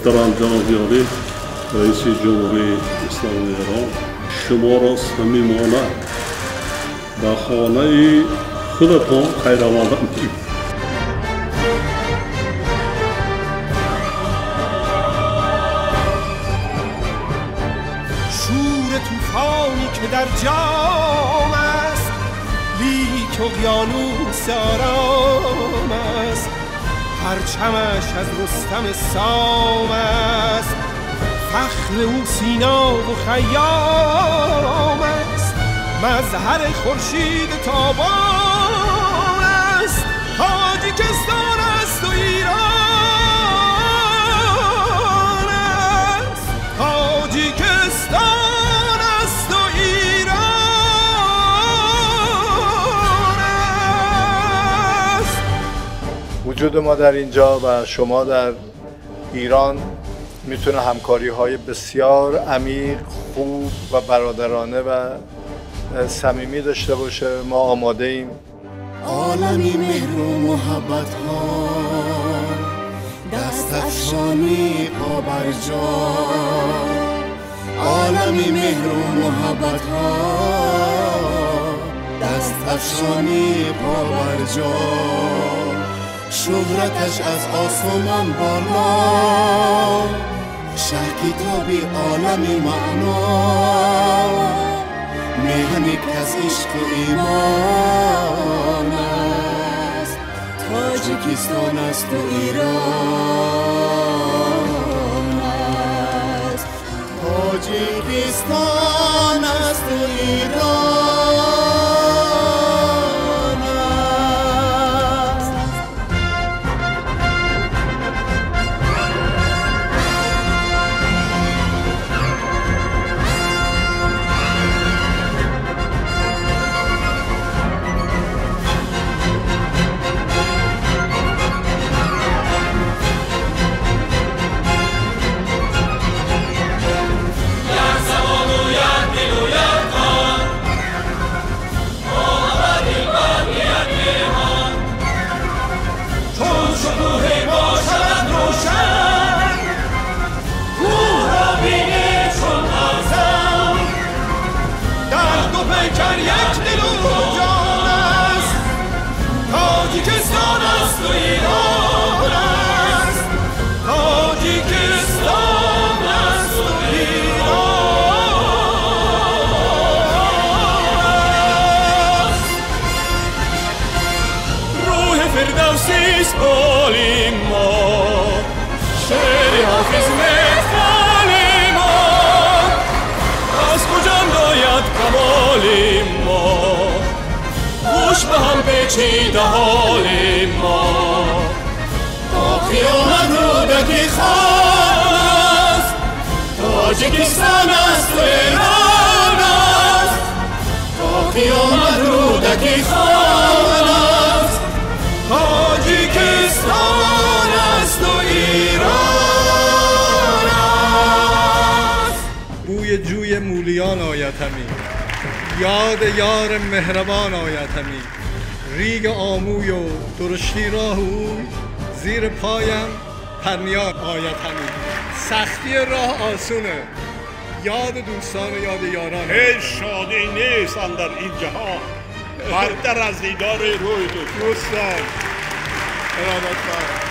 Муҳтарам ҷаноби олӣ, раиси Ҷумҳурии Исломии Эрон, шуморо самимона ба хонаи худатон хайрамонда мегӯям. شور طوفانی که در جام است، لیک اقیانوس آرام است، پرچمش از رستم سام است، فخر او سینا و خیام است، مظهر خورشید تابان است، تاجیکستان است و ایران است، تاجیکستان است و ایران است. وجود ما در اینجا و شما در ایران میتونه همکاری های بسیار عمیق، خوب و برادرانه و صمیمی داشته باشه. ما آماده ایم. عالمی مهر و محبت ها، دست افشانی پا بر جا، عالمی مهر و محبت ها، دست افشانی پا بر جا، شهرتش از آسمان بالا، شه کتابی عالم معنا، میهنی که از عشق و ایمان است، تاجیکستان است و ایران است، تاجیکستان است و ایران است. تاجیکستان است و ایران است، تاجیکستان است و ایران است. روح فردوسی است حال ما، شعر حافظ مثال ما، از کجا آید کمال ما، گوش به هم پیچیده حال ما، تا قیامت رودکی خان است، تاجیکستان است و ایران است، تا قیامت رودکی خان است، تاجیکستان است و ایران است. بوی جوی مولیان آید همی، یاد یار مهربان آید همی، ریگ آموی و درشتی راه او، زیر پایم پرنیان آید همی. سختی راه آسونه، یاد دوستان و یاد یاران. هیچ شادی نیست اندر این جهان برتر از دیدار روی تو. دوستان، ارادتمند.